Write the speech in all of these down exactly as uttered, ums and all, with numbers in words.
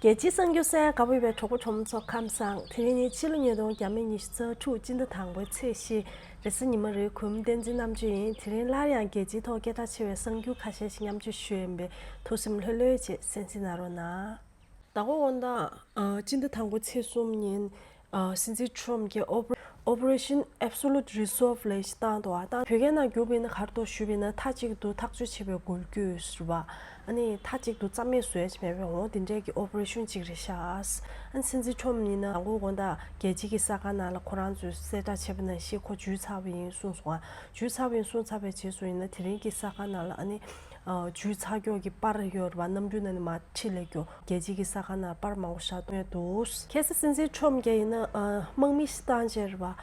རྒྱལ་སྤྱིའི་གསར་འགྱུར་གསན་དགའ་པོ་ཡོད་པའི་གྲོགས་པོ་གྲོགས་མོ་ཚོ་ཁམས་བཟང་། དེ་རིང་ནི་ཕྱི་ལོ་ཉིས་སྟོང་ཉི་ཤུ་རྩ་དྲུག་སྤྱི་ཟླ་དང་པོའི་ཚེས་བཞི། རེས་གཟའ་ཉི་མ་རེད། གུས་མོ་བསྟན་འཛིན་རྣམ་དཔྱོད་ཡིན། དེ་རིང་སླར་ཡང་རྒྱལ་སྤྱིའི་ཐོག་སྐད་གྲགས་ཆེ་བའི་གསར་འགྱུར་ཁ་ཤས་ཤིག་མཉམ་སྤྱོད་ཞུ་ཡིན་པས། ཐུགས་སེམས་ལྷོད་ལྷོད་བྱས་གསན་གཟིགས་གནང་རོགས་གནང་། ཟླ་འགོ་དགོང་དག་ཨ་སྤྱི་ཟླ་དང་པོའི་ཚེས་གསུམ་ཉིན་ཨ་སྲིད་འཛིན་ཁྲོམ་གྱིས་Oper- Operation Absolute Resolve ལབ་ཞིག་བཏང་འདུག་ཨ་ད་བོད་སྐད་ནང་བསྒྱུར་བ་ཡིན་ན་ག་རེ་འདུག་ཞུས་པ་ཡིན་ན། མཐའ་གཅིག་ཏུ་ཐག་གཅོད་བྱེད་པའི་འགུལ་སྐྱོད་ཟེར་བ། ཨ་ནི་མཐའ་གཅིག་ཏུ་རྩ་མེད་བཟོ་ཡ་ཅིག་མེད་པའི་འོ་དེ་འདྲའི་གི་ཨོ་པ་རེ་ཤོན་ཅིག་རེད་ཤག་ཨ་ནི་སྲིད་འཛིན་ཁྲོམ་ཡིན་ན་ཟླ་འགོ་དགོང་དག་རྒྱལ་སྤྱི་གི་གསར་ཁང་ནང་ལ་ཁོ་རང་ཚོས་གསལ་བསྒྲགས་བྱས་པ་ནང་བཞིན་ཁོ་འཇུས་ཚར་བ་ཡིན་གསུངས་སོང་ཨ། འཇུས་ཚར་བ་ཡིན་གསུངས་ཚར་བའི་རྗེས་སུ་ཡིན་ན་དེ་རིང་གི་གསར་ཁང་ནང་ལ་ཨ་ནི་ཨ་འཇུས་ཚར་མཁན་གྱི་པར་ཡོད་རེད་བ། གནམ་གྲུའི་ནང་ནས་མར་ཁྲིད་སླེབས་མཁན་རྒྱལ་སྤྱི་གི་གསར་ཁང་ནང་པར་མང་པོ་བཞག་གཏོང་ཡ་འདུག་ཁ་སང་སྲིད་འཛིན་ཁྲོམ་གྱིས་ཡིན་ན་ཨ་དམག་མི་ཞིག་བཏང་བྱས་རེད་བ།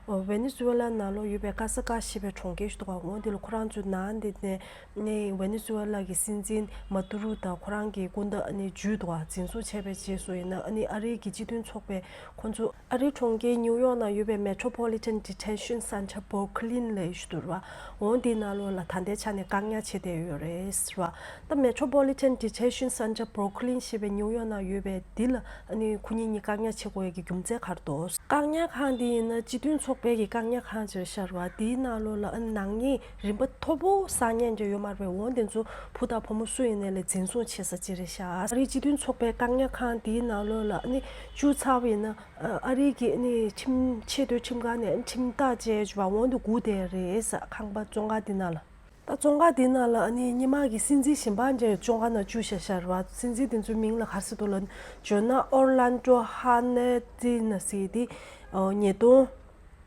ཨོ་ཝེ་ནེ་ཛུ་ཝེ་ལ་ནང་ལོགས་ཡོད་པའི་ཀ་ས་ཀ་ཞེས་པའི་གྲོང་ཁྱེར་ཞིག་འདུག་ག་འོ་འདི་ལ་ཁོ་རང་ཚོའི་ནང་འདི་ནས་ནས་ཝེ་ནེ་ཛུ་ཝེ་ལ་གི་སྲིད་འཛིན་མ་དུ་རུ་དང་ཁོ་རང་གི་སྐུ་ཟླ་ནས་འཇུས་འདུག་ག་འཛིན་བཟུང་བྱས་པའི་རྗེས་སུ་ཡིན་ན་ཨ་ནི་ཨ་རིའི་གི་སྤྱི་མཐུན་ཚོགས་པས་ཁོ་ཚོ་ཨ་རིའི་གྲོང་ཁྱེར་ནིའུ་ཡོག་ནང་ཡོད་པའི་Metropolitan Detention Center Brooklyn ལབ་ཞིག་འདུག་ར་བ། འོ་འདི་ནང་ལོགས་ལ་ད་ལྟའི་ཆ་ནས་བཀག་ཉར་བྱས་བསྡད་ཡོད་རེད་ཟེར་བ། ད་Metropolitan Detention Center Brooklyn ཞེས་པའི་ནིའུ་ཡོག་ནང་ཡོད་པའི་འདི་ལ་ཨ་ནི་ཁོ་གཉིས་གཉིས་བཀག་ཉར་བྱེད་དགོས་ཡ་གི་རྒྱུ་མཚན་ག་རེ་འདུག་བཀག་ཉར་ཁང་འདི་ཡིན་ན་སྤྱི་མཐུན་ཚོགས་པའི་གི་བཀག་ཉར་ཁང་ཅིག་རེད་ཤག་ར་བ། འདིའི་ནང་ལོགས་ལ་ཨ་ནི་ནག་ཉེས་རིམ་པ་མཐོ་པོ་བསགས་མཁན་ཅིག་ཡོད་མ་རེད་པས། འོ་འདི་ཚོ་བུ་དང་བུ་མོ་སུ་ཡིན་ནའི་ལ་འཛིན་བཟུང་བྱེད་ས་ཅིག་རེད་ཤག་ཨ་རིའི་སྤྱི་མཐུན་ཚོགས་པའི་བཀག་ཉར་ཁང་འདིའི་ནང་ལོགས་ལ་ཨ་ནི་བཅུག་ཚར་བ་ཡིན་ན་ཨ་རིའི་གི་ཨ་ནི་ཁྲིམས་ཆེས་མཐོའི་ཁྲིམས་ཁང་ནས་ཁྲིམས་ཐག་བཅད་བྱས་པ་འོ་འདི་སྒུག་བསྡད་རེད་ཟེར། ཁང་པ་བཙོན་ཁང་འདི་ནང་ལ། ད་བཙོན་ཁང་འདི་ནང་ལ་ཨ་ནི་སྔོན་མ་གི་སྲིད་འཛིན་གཞན་པ་འདྲ་བཙོན་ཁང་ནང་བཅུག་བཞག་ཤག་ར་བ། སྲིད་འཛིན་དེ་ཚོའི་མིང་ལ་ག་རེ་ཟེར་འདུག་ལབ་ན་ཇོ་ན་ཨོར་ལན་ཏོ་ཧར་ནེ་ཏི་ན་ཟེར་ཏེ་ཨོ་ཉིས་སྟོང་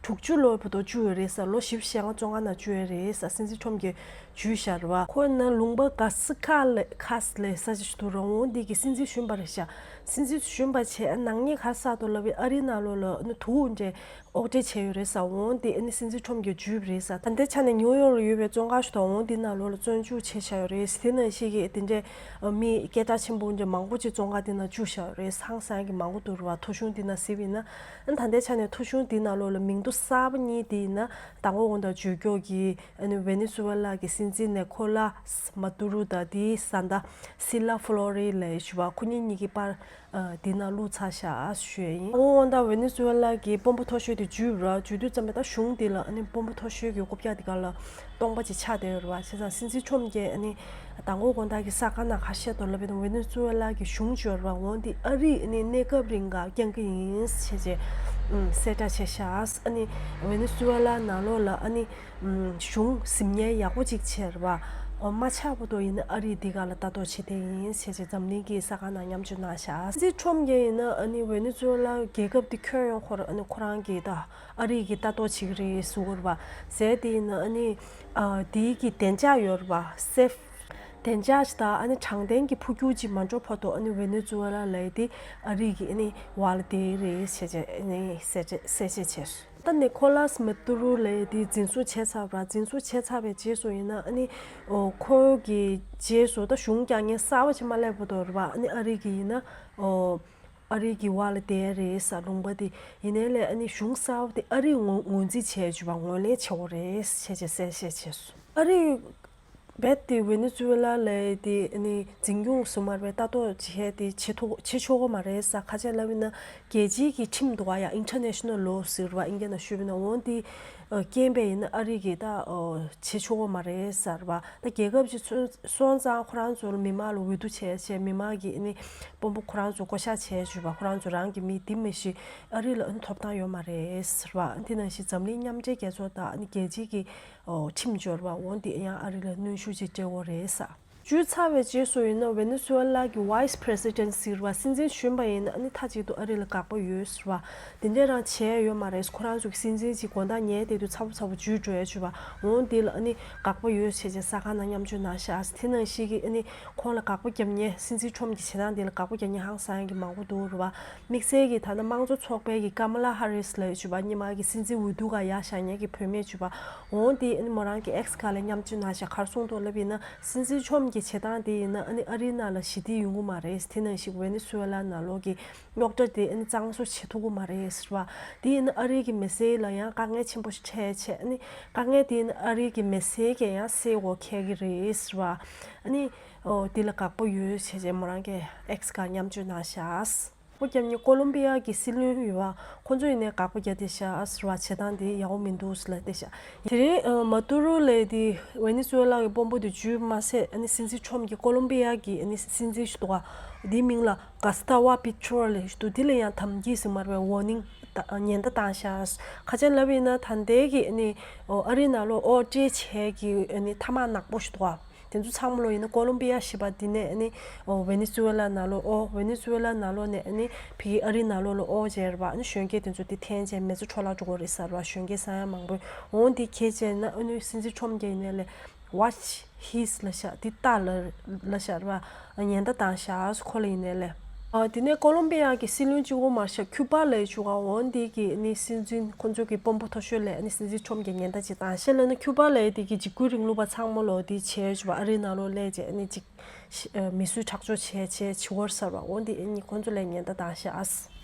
དྲུག་ཅུ་ལོ་བར་དུ་བཅུག་ཡོད་རེད་ཟེར། ལོ་བཞི་བཅུ་ཞེ་ལྔ་བཙོན་ཁང་ནང་བཅུག་ཡོད་རེད་ཟེར། སྲིད་འཛིན་ཁྲོམ་གྱིས་བརྗོད་བཞག་ར་བ། ཁོ་ན་ལུང་པ་ག་སི་ཁ་ལེ་ཁ་སི་ལེ་ས་ཅིག་འདུག་ར། འོ་འདི་གི་སྲིད་འཛིན་གཞོན་པ་རེད་ཤག་སྲིད་འཛིན་གཞོན་པ་བྱས་ནག་ཉེས་ག་རེ་བསགས་འདུག་ལབ་པའི་ཨ་རིའི་ནང་ལོགས་ལ་ཨ་ནི་དུག་འདྲ་འོག་འདྲེན་བྱས་ཡོད་རེད་ཟེར། འོ་འདི་ཨ་ནི་སྲིད་འཛིན་ཁྲོམ་གྱིས་བརྗོད་པ་རེད་ཟེར། ད་ལྟའི་ཆ་ནས་ནིའུ་ཡོག་ལ་ཡོད་པའི་བཙོན་ཁང་ཞིག་དང་འོ་འདི་ནང་ལོགས་ལ་བཙོན་འཇུག་བྱས་བཞག་ཡོད་རེད། དེ་ནང་བཞིན་གྱི་དེ་འདྲའི་མི་སྐད་གྲགས་ཆེན་པོ་འདྲ་མང་པོ་ཅིག་བཙོན་ཁང་འདི་ནང་བཅུག་བཞག་ཡོད་རེད། ཧང་སང་གི་མང་པོ་འདུག་ར་བ། ཐོ་གཞུང་འདི་ནང་གཟིགས་པ་ཡིན་ན། ཨ་ནི་ད་ལྟའི་ཆ་ནས་ཐོ་གཞུང་འདི་ནང་ལོགས་ལ་མིང་ཐོ་གསར་པ་གཉིས་འདི་ཡིན་ན་མདང་དགོང་དགོང་དག་བརྗོད་ཀྱོག་གི་ཨ་ནི་ཝེ་ནེ་ཛུ་ཝེ་ལ་གི་སྲིད་འཛིན་ནེ་ཁོ་ལ་སི་མ་དུ་རུ་དང་དེའི་བཟའ་ཟླ་སི་ལ་ཧྥི་ལོ་རི་ལབ་ཞུ་བ། ཁོ་གཉིས་གཉིས་ཀྱི་པར་ཨ་འདི་ནང་བླུགས་ཚར་ཤག་ཞུ་ཡ་ཡིན། འོ་འོ་ད་ཝེ་ནེ་ཛུ་ཝེ་ལ་གི་དཔོན་པོ་མཐོ་ཤོས་དེ་འཇུས་ར། འཇུས་དུས་ཙམ་པ་ད་གཞུང་འདི་ལ་ཨ་ནི་དཔོན་པོ་མཐོ་ཤོས་ཀྱི་རྐུབ་བཀྱག་འདི་ག་ལ་སྟོང་པ་ཅིག་ཆགས་བསྡད་ཡོད་རེད་བ། བྱས་ཙང་སྲིད་འཛིན་ཁྲོམ་གྱིས་ཨ་ནི་མདང་དགོང་དགོང་དག་གི་གསར་ཁང་ནང་ག་བཤད་འདུག་ལབ་པ་ཡིན་ན། ཝེ་ནེ་ཛུ་ཝེ་ལ་གི་གཞུང་འབྱོར་བ་འོ་འདི་ཨ་རིས་ཨ་ནི་གནས་སྐབས་རིང་ག་རྐྱང་གི་ཡིན་ཞེས་བྱས་ཨ་གསལ་བསྒྲགས་བྱས་ཤག་ཨ་ནི་ཝེ་ནེ་ཛུ་ཝེ་ལ་ནང་ལོགས་ལ་ཨ་ནི་གཞུང་གཟིམ་ཉལ་ཡག་པོ་ཅིག་བྱས་རེད་བ། འོ་མ་ཆགས་པ་དོ་ཡིན་ན་ཨ་རིས་འདི་ག་ལ་ལྟ་རྟོག་བྱེད་བསྡད་ཡིན་ཞེས་བྱས་འཛམ་གླིང་གི་གསར་ཁང་ནང་མཉམ་སྤྱོད་གནང་ཤག་སྲིད་འཛིན་ཁྲོམ་གྱིས་ཡིན་ན་ཨ་ནི་ཝེ་ནེ་ཛུ་ཝེ་ལ་རྒྱལ་ཁབ་འདི་ཁྱོན་ཡོངས་ཁོ་ར་ཨ་ནི་ཁོ་རང་གི་ད་ཨ་རི་གི་ལྟ་རྟོག་བྱེད་ཀྱི་རེད་ཟེར་གྱི་ཡོད་རེད་བ། ཟེར་དེ་ཡིན་ན་ཨ་ནི་ཨ་དེའི་གི་བདེ་འཇགས་ཡོད་རེད་བ། སེབ་བདེ་འཇགས་ཅིག་དང་ཨ་ནི་དྲང་བདེན་གྱི་འཕོ་འགྱུར་ཅིག་མ་འགྲོ་བར་དུ་ཨ་ནི་ཝེ་ནེ་ཛུ་ཝེ་ལ་ལབ་ཡ་དེ་ཨ་རི་གི་ཨ་ནི་འོག་ལ་བསྡད་ཀྱི་རེད་ཟེར་བྱས་ཨ་ནི་གསལ་བཤད་བྱས་སོང་། ད་ནི་ཁོ་ལ་སི་མ་དུ་རུ་ལབ་ཡ་དེ་འཛིན་བཟུང་བྱས་ཚར་བ་ར། འཛིན་བཟུང་བྱས་ཚར་བའི་རྗེས་སུ་ཡིན་ན་ཨ་ནི་ཨོ་ཁོ་གི་རྗེས་སུ་ད་གཞུང་རྒྱག་མཁན་གསར་བ་ཅིག་མ་སླེབས་བར་དུ་རེད་བ། ཨ་ནི་ཨ་རི་གི་ཡིན་ན་ཨོ། ཨ་རི་གི་འོག་ལ་བསྡད་རེད་ཟེར་ལུང་པ་དེ་ཡིན་ནའི་ལས་ཨ་ནི་གཞུང་གསར་པ་དེ་ཨ་རིས་ངོས་ངོས་འཛིན་བྱས་བྱུང་བ་ངོས་ལེན་བྱེད་དགོས་རེད་ཞེས་བྱས་གསལ་བཤད་བྱས་སོང་། ཨ་རི་རྦད་དེ་ཝེ་ནེ་ཛུ་ཝེ་ལ་ལབ་ཡ་དེ་ཨ་ནི་འཛིན་སྐྱོང་བཟོ་མ་རེད། ལྟ་རྟོག་བྱས་ཏེ་བྱེད་ཐུབ་བྱེད་ཆོག་གི་མ་རེད་ཟེར་ཁ་ཤས་ལབ་ཡིན་ན། རྒྱལ་སྤྱིའི་གི་ཁྲིམས་འདུག་ག་ཡ། International Law ཟེར་བ་ཨིན་སྐད་ནང་ཞུས་པ་ཡིན་ན། འོ་འདི་ཨ་རྐྱེན་པས་ཡིན་ན་ཨ་རི་གིས་ད་ཨོ་བྱེད་ཆོག་གི་མ་རེད་ཟེར་བ། ད་རྒྱལ་ཁབ་ཅིག་སོང་སོང་ཙང་ཁོ་རང་ཚོར་མི་མང་ལ་འོས་བསྡུ་བྱས་བྱས་མི་མང་གིས་ཨ་ནི་དཔོན་པོ་ཁོ་རང་ཚོ་བསྐོ་བཞག་བྱས་བྱས་པ། ཁོ་རང་ཚོ་རང་གི་མི་འདི་མི་ཤེས། ཨ་རི་ལ་ཨ་ནི་ཐོབ་ཐང་ཡོད་མ་རེད་ཟེར་བ། འདི་ནང་བཞིན་འཛམ་གླིང་མཉམ་འབྲེལ་རྒྱལ་ཚོགས་དང་ཨ་ནི་རྒྱལ་སྤྱིའི་གི་ཨོ་ཁྲིམས་སྦྱོར་བ་འོ་འདི་ཡང་ཨ་རི་ལ་གནོན་ཤུགས་ཅིག་སྤྲད་ཡོད་རེད་ཟེར། འཇུས་ཚར་བའི་རྗེས་སུ་ཡིན་ན་ཝེ་ནེ་ཛུ་ཝེ་ལ་གི་Vice President ཟེར་བ་སྲིད་འཛིན་གཞོན་པ་ཡིན་ན་ཨ་ནི་མཐའ་གཅིག་ཏུ་ཨ་རི་ལ་དགག་པ་ཡོད་ཟེར་བ། དེ་འདྲ་རང་བྱས་ཡོད་མ་རེད། ཁོ་རང་ཚོ་གི་སྲིད་འཛིན་ཅིག་དགོང་དག་ཉལ་བསྡད་དུས་ཚ་པོ་ཚ་པོ་འཇུས་འགྲོ་ཡ་བྱས་པ། འོ་འདི་ལ་ཨ་ནི་དགག་པ་ཡོད་བྱས་བྱས་གསར་ཁང་ནང་མཉམ་སྤྱོད་གནང་ཤག་དེ་ནང་བཞིན་གི་ཨ་ནི་ཁོང་ལ་དགག་པ་རྒྱབ་མཁན། སྲིད་འཛིན་ཁྲོམ་གྱི་བྱེད་སྟངས་འདི་ལ་དགག་པ་རྒྱབ་མཁན་ཧང་སང་གི་མང་པོ་འདུག་རེད་བ། དམིགས་བསལ་གྱི་ད་ལྟ་དམངས་གཙོ་ཚོགས་པའི་གི་ཀ་མ་ལ་ཧ་རིས་ལབ་ཡ་བྱས་པ། སྔོན་མ་གི་སྲིད་འཛིན་འོས་བསྡུ་ག་ཡར་བཞེངས་མཁན་གྱི་བུད་མེད་བྱས་པ། འོ་འདི་ཨ་ནི་མོ་རང་གི་X་ཁ་ལ་མཉམ་སྤྱོད་གནང་ཤག་ག་རེ་གསུངས་འདུག་ལབ་ཡིན་ན། སྲིད་འཛིན་ཁྲོམ་གྱི་བྱེད་སྟངས་དེ་ཡིན་ན་ཨ་ནི་ཨ་རིའི་ནང་ལ་ཞི་བདེ་ཡོང་གི་མ་རེད། དེ་ནང་བཞིན་ཝེ་ནེ་ཛུ་ཝེ་ལ་ནང་ལོགས་ཀྱི་རྙོག་དྲ་དེ་ཨ་ནི་གཙང་བཟོ་བྱེད་ཐུབ་ཀྱི་མ་རེད་ཟེར་བ། དེ་ཡིན་ན་ཨ་རི་གི་མི་སེར་ལ་ཡང་དཀའ་ངལ་ཆེན་པོ་ཞིག་འཕྲད་བྱས། ཨ་ནི་དཀའ་ངལ་དེ་ཡིན་ན་ཨ་རི་གི་མི་སེར་གྱིས་ཡང་སེལ་དགོས་འཁེལ་གྱི་རེད་ཟེར་བ། ཨ་ནི་ཨོ་དེ་ལ་དགའ་པོ་ཡོད་བྱས་བྱས་མོ་རང་གིས་ཨེགས་སྒང་མཉམ་སྤྱོད་གནང་ཤག་པོ་རྒྱབ་ནས་ཀོ་ལོམ་པི་ཡ་གི་སྲིད་བློན་ཡོད་པ་ཁོང་ཚོ་ཡིན་ནའི་དགག་པ་རྒྱག་བསྡད་ཤག་ཟེར་བ། བྱེད་སྟངས་དེ་ཡག་པོ་མི་འདུག་ཟེར་ལབ་བསྡད་ཤག་དེ་རིང་ཨ་མ་ཏུ་རུ་ལབ་དེ་ཝེ་ནེ་ཛུ་ཝེ་ལ་གི་དཔོན་པོ་དེ་འཇུས་མ་ཟད། ཨ་ནི་སྲིད་འཛིན་ཁྲོམ་གྱི་ཀོ་ལོམ་པི་ཡ་གི་ཨ་ནི་སྲིད་འཛིན་ཞིག་འདུག་ག་དེའི་མིང་ལ་ག་སི་ཏ་ཝ་པི་ཏྲོ་ལབ་ཞིག་འདུག་དེ་ལ་ཡང་དམ་གྱིས་ཟེར་མ་རེད་པས། ཝོ་ནིང་ད་ཉེན་བརྡ་བཏང་ཤག་ཁ་ཆེན་ལབ་ཡིན་ན་ད་ལྟའི་གི་ཨ་ནི་ཨ་རི་ནང་ལོགས་ཨོ་སྤྲད་བྱས་གི་ཨ་ནི་ཐ་མག་ནག་པོ་ཞིག་འདུག་ག་དེ་ཚོ་ཚང་མ་ལོ་ཡིན་ན་ཀོ་ལོམ་པི་ཡ་ཞེས་པ་འདི་ནས་ཨ་ནི་ཨོ་ཝེ་ནེ་ཛུ་ཝེ་ལ་ནང་ལོགས། ཨོ་ཝེ་ནེ་ཛུ་ཝེ་ལ་ནང་ལོགས་ནས་ཨ་ནི་ཕ་གི་ཨ་རི་ནང་ལོགས་ལ་ཨོ་བྱས་རེད་པ། ཨ་ནི་གཞོན་སྐྱེས་དེ་ཚོ་དེ་འཐེན་བྱས་མི་ཚེ་འཕྲོ་བརླག་འགྲོ་གི་རེད་ཟེར་བ། གཞོན་སྐྱེས་ས་ཡ་མང་པོས་འོང་དེ་གས་བྱས་ན་ཨ་ནི་སྲིད་འཛིན་ཁྲོམ་གྱི་ཡིན་ནའི་ལས་Watch his ལབ་ཤག་དེ་ལྟ་ལ་ལབ་ཤག་རེད་པ། ཉེན་བརྡ་བཏང་ཤག་ཁོ་ལ་ཡིན་ནའི་ལས། ཨ་དེ་ནས་ཀོ་ལོམ་པི་ཡ་གི་སྲིད་བློན་གཅིག་པོ་མ་ཤག་ཁྱུ་པ་ལབ་བྱུང་ག་འོང་དེ་གི་ཨ་ནི་སྲིད་འཛིན་ཁོང་ཚོ་གི་དཔོན་པོ་མཐོ་ཤོས་ལ་ཨ་ནི་སྲིད་འཛིན་ཁྲོམ་གྱི་ཉེན་བརྡ་ཅིག་བཏང་ཤག་ལབ་ན་ཁྱུ་པ་ལབ་དེ་གི་འཇིགས་སྐུལ་རིང་ལུགས་པ་ཚང་མ་ལོ་དེ་བྱས་བྱུང་བ། ཨ་རི་ནང་ལོགས་སླེབས་བྱས་ཨ་ནི་ཅིག་ཤི་ཨ་མི་གསོད་ཁྲག་སྦྱོར་བྱས་བྱས་བྱི་བོར་ཟེར་བ་འོ་འདི་ཨ་ནི་ཁོང་ཚོ་ལ་ཉེན་བརྡ་བཏང་ཤག་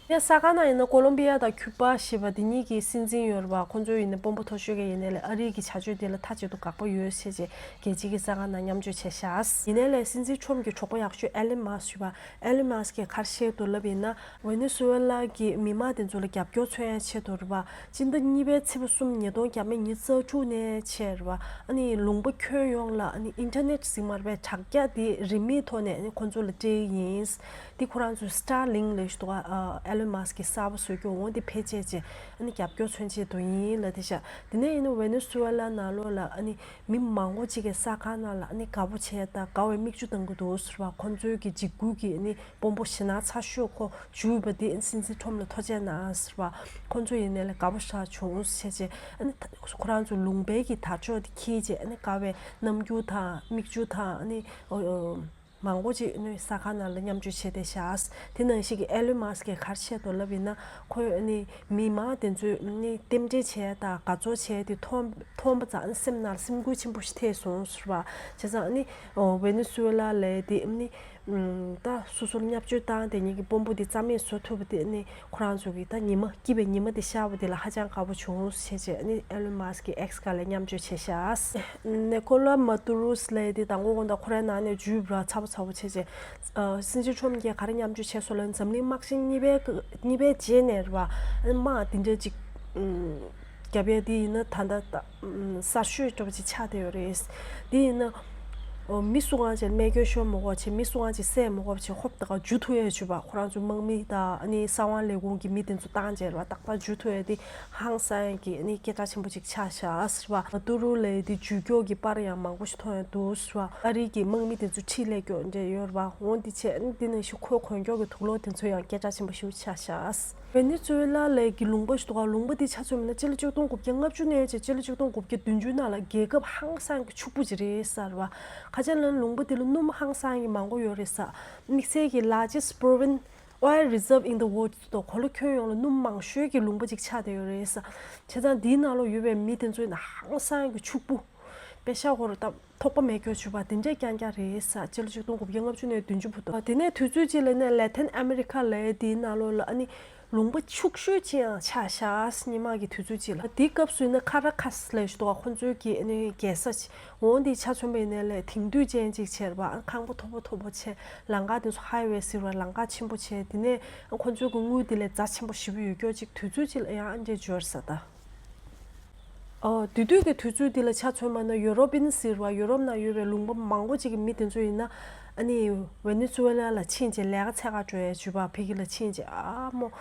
ཡང་ས་ག་ནང་ཡིན་ན་ཀོ་ལོམ་པི་ཡ་དང་ཁྱུ་པ་ཞེས་པ་འདི་གཉིས་ཀྱི་སྲིད་འཛིན་ཡོད་རེད་པ། ཁོང་ཚོ་ཡིན་ན་དཔོན་པོ་མཐོ་ཤོས་ཀྱི་ཡིན་ནའི་ལས་ཨ་རི་གི་བྱ་སྤྱོད་འདི་ལ་མཐའ་གཅིག་ཏུ་དགག་པ་ཡོད་ཟེར་བྱས་རྒྱལ་སྤྱི་གི་ས་ག་ནང་མཉམ་སྤྱོད་བྱས་ཤག་ཡིན་ནའི་ལས་སྲིད་འཛིན་ཁྲོམ་གྱི་གྲོགས་པོ་ཡག་ཤོས་ཨེ་ལན་མཱ་སི་ཞེས་པ། ཨེ་ལན་མཱ་སི་ཀྱིས་ག་རེ་བཤད་འདུག་ལབ་ཡིན་ན། ཝེ་ནེ་ཛུ་ཝེ་ལ་གི་མི་མང་དེ་ཚོ་ལ་རྒྱབ་སྐྱོར་མཚོན་ཡ་ཆེད་དུ་རེད་པ། སྤྱི་ཟླ་གཉིས་པའི་ཚེས་པ་གསུམ་ཉིས་སྟོང་བརྒྱ་མེད་ཉི་ཤུ་རྩ་དྲུག་ནས་བྱས་རེད་པ། ཨ་ནི་ལུང་པ་ཁྱོན་ཡོངས་ལ་ཨ་ནི་ཨིན་ཊར་ནེཊ་ཟེར་མ་རེད་པས། དྲ་རྒྱ་དེ་རིན་མེད་ཐོག་ནས་ཨ་ནི་ཁོང་ཚོ་ལ་སྤྲད་ཀྱི་ཡིན། དེ་ཁོ་རང་ཚོའི་སི་ཊར་ལིང་ལབ་ཞིག་འདུག་ག་ཨ་ཨེ་ལན་མཱ་སི་ཀྱིས་གསར་པ་བཟོ་རྒྱུ་འོ་དེ་ཕལ་ཆེར་བྱས་ཨ་ནི་རྒྱབ་སྐྱོར་མཚོན་ཆེད་དུ་ཡིན་ལབ་བསྡད་ཤག་དེ་ནས་ཡིན་ན་ཝེ་ནེ་ཛུ་ཝེ་ལ་ནང་ལོགས་ལ་ཨ་ནི་མི་མང་པོ་ཅིག་གིས་ས་ཁང་ནང་ལ་ཨ་ནི་དགའ་པོ་བྱས་དང་དགའ་བའི་མིག་ཆུ་བཏང་གི་འདུག་ཟེར་བ། ཁོང་ཚོའི་གི་འཇིགས་སྐུལ་གྱི་ཨ་ནི་དཔོན་པོ་ཞེད་སྣང་ཚ་ཤོས་ཁོ་འཇུས་པ་དེ་སྲིད་འཛིན་ཁྲོམ་ལ་ཐུགས་རྗེ་གནང་ཟེར་བ། ཁོང་ཚོ་ཡིན་ནའི་ལས་དགའ་པོ་ཞེ་དྲག་བྱུང་ཟེར་བྱས། ཨ་ནི་ད་ཁོ་རང་ཚོ་ལུང་པའི་གི་དར་ལྕོག་དེ་འཁྱེར་བྱས་ཨ་ནི་དགའ་བའི་རྣམ་འགྱུར་དང་མིག་ཆུ་དང་ཨ་ནི་ཨོ་ཨོ་མང་པོ་ཅིག་ཨ་ནི་ས་ཁང་ནང་ལ་མཉམ་སྤྱོད་བྱས་བསྡད་ཤག་དེ་ནང་བཞིན་གི་ཨེ་ལོན་མཱ་སི་ཀས་ག་རེ་བཤད་འདུག་ལབ་ཡིན་ན། ཁོས་ཨ་ནི་མི་མང་དེ་ཚོས་ཨ་ནི་རྟེན་འབྲེལ་བྱས་དང་དགའ་ཚོར་བྱས་དེ་མཐོང་མཐོང་པ་ཙང་ཨ་ནི་སེམས་ནང་ལ་སེམས་འགུལ་ཆེན་པོ་ཞིག་ཐེབས་སོང་ཟེར་བ། བྱས་ཙང་ཨ་ནི་ཨོ་ཝེ་ནེ་ཛུ་ཝེ་ལ་ལབ་དེ་ཨ་ནི། ད་སོ་སོར་བརྙས་བཅོས་བཏང་དེ་ཉིད་ཀྱི་དཔོན་པོ་དེ་རྩ་མེད་བཟོ་ཐུབ་པ་དེ་ནི་ཁོ་རང་ཚོ་གི་ད་ཉི་མ་སྐྱིད་པའི་ཉི་མ་དེ་ཤར་བ་དེ་ལ་ཧ་ཅང་དགའ་པོ་བྱུང་ཟེར་བྱས་ཨ་ནི་ཨེ་ལོན་མཱ་སི་ཀྱིས་ཨེགས་སྒང་ལ་མཉམ་སྤྱོད་བྱས་ཤག་ནེ་ཀོ་ལ་མ་ཏུ་རུ་སི་ལབ་དེ་དང་པོ་དགོང་དག་ཁོ་རའི་ནང་ནས་འཇུས་པ་ཚ་པོ་ཚ་པོ་བྱས་བྱས། སྲིད་འཛིན་ཁྲོམ་གྱིས་ག་རེ་མཉམ་སྤྱོད་བྱས་སོང་ལབ་ན། འཛམ་གླིང་དམག་ཆེན་གཉིས་པའི་གཉིས་པའི་རྗེས་ནས་རེད་པ། དམག་དེ་འདྲ་ཅིག་རྒྱབ་ཡ་དེ་ཡིན་ན་ད་ལྟ་གསར་ཤོས་འདྲ་པོ་ཅིག་ཆགས་བསྡད་ཡོད་རེད། དེ་ཡིན་ན་མི་སུ་གང་ཅིག་རྨས་སྐྱོན་ཤོར་མ་དགོས་པ་བྱས། མི་སུ་གང་ཅིག་བསད་མ་དགོས་པ་བྱས། ཧོབ་ཏེ་ག་འཇུ་ཐུབ་ཡ་བྱས་པ། ཁོ་རང་ཚོའི་དམག་མི་དང་ཨ་ནི་གསང་བ་ལས་ཁུངས་ཀྱི་མི་དེ་ཚོ་བཏང་བྱས་རེད་པ། ཏག་ཏག་འཇུ་ཐུབ་ཡ་དེ་ཧང་སང་ཡ་གི་ཨ་ནི་སྐད་གྲགས་ཆེན་པོ་ཅིག་ཆགས་ཤག་ཟེར་བ། མ་ཏུ་རུ་ལབ་དེ་འཇུས་སྐྱོར་གྱི་པར་ཡང་མང་པོ་ཞིག་མཐོང་ཡ་འདུག་ཟེར་བ། ཨ་རི་གི་དམག་མི་དེ་ཚོ་ཁྲིད་སླེབས་སྐྱོར་འདྲ་ཡོད་རེད་པ། འོ་དེ་བྱས་ཨ་ནི་དེ་ནང་བཞིན་ཁོའི་གོན་རྒྱུག་གི་དུག་ལོག་དེ་ཚོ་ཡང་སྐད་གྲགས་ཆེན་པོ་ཞིག་ཆགས་ཤག་ཝེ་ནེ་ཛུ་ཝེ་ལ་ལའི་གི་ལུང་པ་ཞིག་འདུག་ག་ལུང་པ་འདི་ཆ་མཚོན་པ་ན་སྤྱི་ལོ་ཆིག་སྟོང་དགུ་བརྒྱ་ལྔ་བཅུ་ནས་བྱས་སྤྱི་ལོ་ཆིག་སྟོང་དགུ་བརྒྱ་བདུན་ཅུ་ནང་ལ་རྒྱལ་ཁབ་ཧང་སང་གི་ཕྱུག་པོ་ཅིག་རེད་ཟེར་བ། ཁ་ཆེ་ལ་ལུང་པ་འདི་ལ་སྣུམ་ཧང་སང་གི་མང་པོ་ཡོད་རེད་ཟེར། དམིགས་བསལ་གྱི་largest proven oil reserve in the world འདུག་ག་ལོ་ཁྱོན་ཡོངས་ལ་སྣུམ་མང་ཤོས་ཀྱི་ལུང་པ་ཅིག་ཆགས་བསྡད་ཡོད་རེད་ཟེར། བྱས་ཙང་འདིའི་ནང་ལ་ཡོད་པའི་མི་དེ་ཚོ་ཡིན་ན་ཧང་སང་གི་ཕྱུག་པོ། པེ་ཤ་ཧོར་ད། ཐོགས་པ་མེད་སྐྱོ་བྱུས་པ་དེ་འདྲས་རྐྱང་རྐྱང་རེད་ཟེར། སྤྱི་ལོ་ཆིག་སྟོང་དགུ་བརྒྱ་ལྔ་བཅུ་ནས་བདུན་ཅུ་བར་དུ། དེ་ནས་དུས་ཚོད་གཅིག་ལ་ནས་ལེ་ཐན་ཨ་མེ་རི་ཁ་ལབ་དེའི་ནང་ལོགས་ལ་ཨ་ནི་ལུང་པ་ཕྱུག་ཤོས་ཅིག་ཡང་ཆགས་ཤག་སྔོན་མ་གི་དུས་ཚོད་གཅིག་ལ། དེའི་སྐབས་སུ་ཡིན་ན་ཁ་ར་ཁ་སི་ལབ་ཞིག་འདུག་ག་ཁོ་ཚོའི་གི་ཨ་ནི་རྒྱལ་ས་ཅིག་འོ་འདི་ཆ་མཚོན་པ་ཡིན་ནའི་ལས་དེང་དུས་ཅན་ཅིག་བྱས་པ། ཁང་པ་མཐོ་པོ་མཐོ་པོ་བྱས། ལམ་ཁ་དེ་ཚོ་ཧའི་ཝེ་ཟེར་བ་ལམ་ཁ་ཆེན་པོ་བྱས། དེ་ནས་ཁོ་ཚོའི་གི་དངུལ་དེ་ལས་རྫ་ཆེན་པོ་ཞེ་པོ་ཡོད་སྐྱོ་ཅིག་དུས་ཚོད་གཅིག་ལ་ཡང་ཨ་འདྲས་འབྱོར་ས་ད། ཨོ། དེ་དུས་ཀྱི་དུས་ཚོད་འདི་ལ་ཆ་མཚོན་པ་ན་ཡུ་རོབ་པིན་ཟེར་བ་ཡུ་རོབ་ནང་ཡོད་པའི་ལུང་པ་མང་པོ་ཅིག་གི་མི་དེ་ཚོ་ཡིན་ན་ཨ་ནི་ཝེ་ནེ་ཛུ་ཝེ་ལ་ལ་ཕྱིན་བྱས་ལས་ཀ་འཚོལ་ག་འགྲོ་ཡའི་བྱུས་པ་ཕ་གི་ལ་ཕྱིན་བྱས་ཨ་མོ་